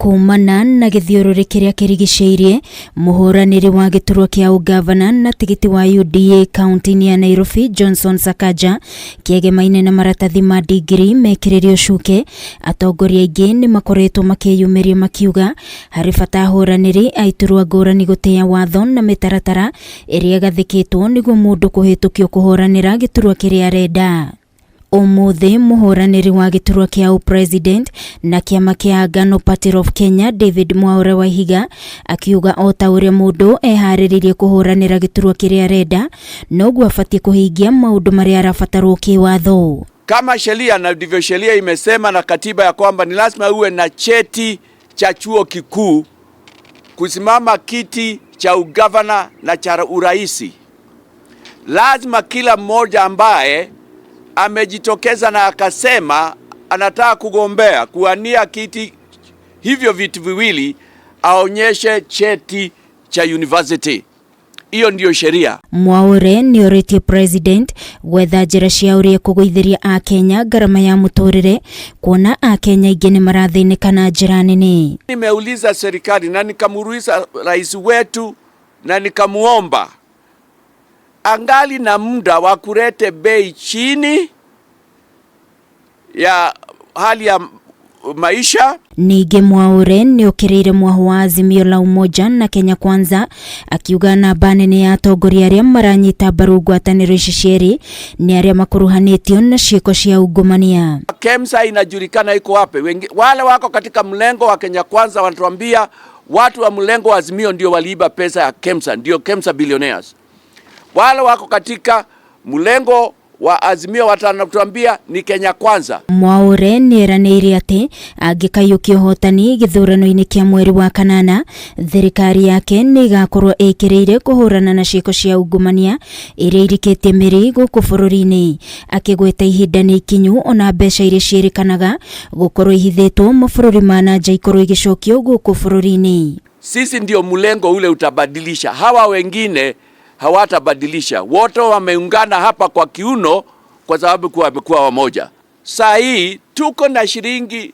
Kumana na gĩthiũrũrĩ kĩrĩa kĩrigicĩirie mũhũranĩri wa gĩturwa kĩa ũgavana na tigiti wa UDA kaunti-inĩ ya Nairobi Johnson Sakaja kĩegemaine na maratathi ma ndigiri mekĩrĩre ũcuke, atongoria aingĩ nĩ makoretwo makĩyumĩria makiuga harĩ bata ahũranĩri a iturwa ngũrani gũtĩa watho na mĩtaratara ĩrĩa ĩgathĩkĩtwo nĩguo mũndũ kũhĩtũkio kũhũranĩra gĩturwa kĩrĩa arenda. Ũmũthĩ mũhũranĩri wa gĩturwa kĩa ũpresident na kĩama kĩa Agano Party of Kenya David Mwaure Waihiga akiuga o ta ũrĩa mũndũ eharĩrĩirie kũhũranĩra gĩturwa kĩrĩa arenda noguo abatiĩ kũhingia maũndũ marĩa arabatarwo kĩwatho. Kama sheria na ndivyo sheria imesema na katiba ya kwamba ni lazima uwe na cheti cha chuo kikuu kusimama kiti cha ugavana na cha uraisi. Lazima kila mmoja ambaye amejitokeza na akasema anataka kugombea kuwania kiti hivyo vitu viwili aonyeshe cheti cha university. Hiyo ndiyo sheria. Mwaure nĩ orĩtie president gwetha njĩra cia ũrĩa kũgũithĩria akenya ngarama ya mũtũrĩre kuona akenya aingĩ nĩ marathĩnĩka na njĩra nene. Nimeuliza serikali na nikamuuliza rais wetu na nikamuomba angali na muda wa kulete bei chini ya hali ya maisha. Ningĩ Mwaure nĩ okĩrĩire mwaho wa Azimio la Umoja na Kenya Kwanza akiuga namba nene ya atongoria arĩa maranyita mbaru ngwatanĩro ici cierĩ nĩ arĩa makuruhanĩtio na ciĩko cia ungumania. KEMSA inajulikana iko wapi. Wengi, wale wako katika mlengo wa Kenya Kwanza wanatuambia watu wa mlengo wa Azimio ndio waliiba pesa ya KEMSA, ndio KEMSA billionaires. Wale wako katika mlengo wa Azimio watanatuambia ni Kenya Kwanza. Mwaure nĩ eranĩire atĩ angĩkaiyũkia ũhotani gĩthurano-inĩ kĩa mweri wa kanana thirikari yake nĩ ĩgakorwo ĩkĩrĩire kũhũrana na ciĩko cia ungumania iria irikĩtie mĩri gũkũ bũrũri-inĩ, akĩgweta ihinda nĩ ikinyu ona mbeca iria ciĩrĩkanaga gũkorwo ihithĩtwo mabũrũri ma na nja ikorwo igĩcokio gũkũ bũrũri-inĩ. Sisi ndio mlengo ule utabadilisha, hawa wengine hawatabadilisha. Wote wameungana hapa kwa kiuno kwa sababu kuwa wamekuwa wamoja. Saa hii tuko na shilingi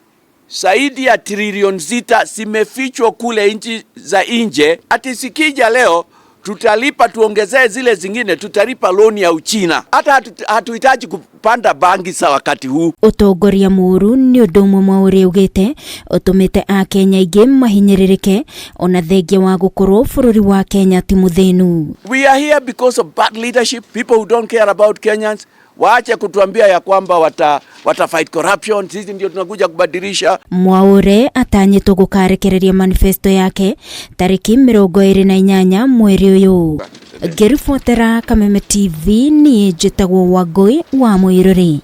zaidi ya trilioni 6 zimefichwa kule nchi za nje. Ati sikija leo tutalipa, tuongezee zile zingine, tutalipa loni ya Uchina. Hata hatuhitaji kupanda bangi za wakati huu. Ũtongoria mũũru nĩ ũndũ ũmwe Mwaure augĩte ũtũmĩte akenya aingĩ mahinyĩrĩrĩke ona thengia wa gũkorwo bũrũri wa Kenya ti mũthĩnu. We are here because of bad leadership, people who don't care about Kenyans. Waache kutuambia ya kwamba wata fight corruption, sisi ndio tunakuja kubadilisha. Mwaure atanyĩtwo gũkarekereria manifesto yake tarĩki 28 mweri ũyũ. Ngĩribotera Kameme TV niĩ njĩtagwo Wangũi wa Mũirũrĩ.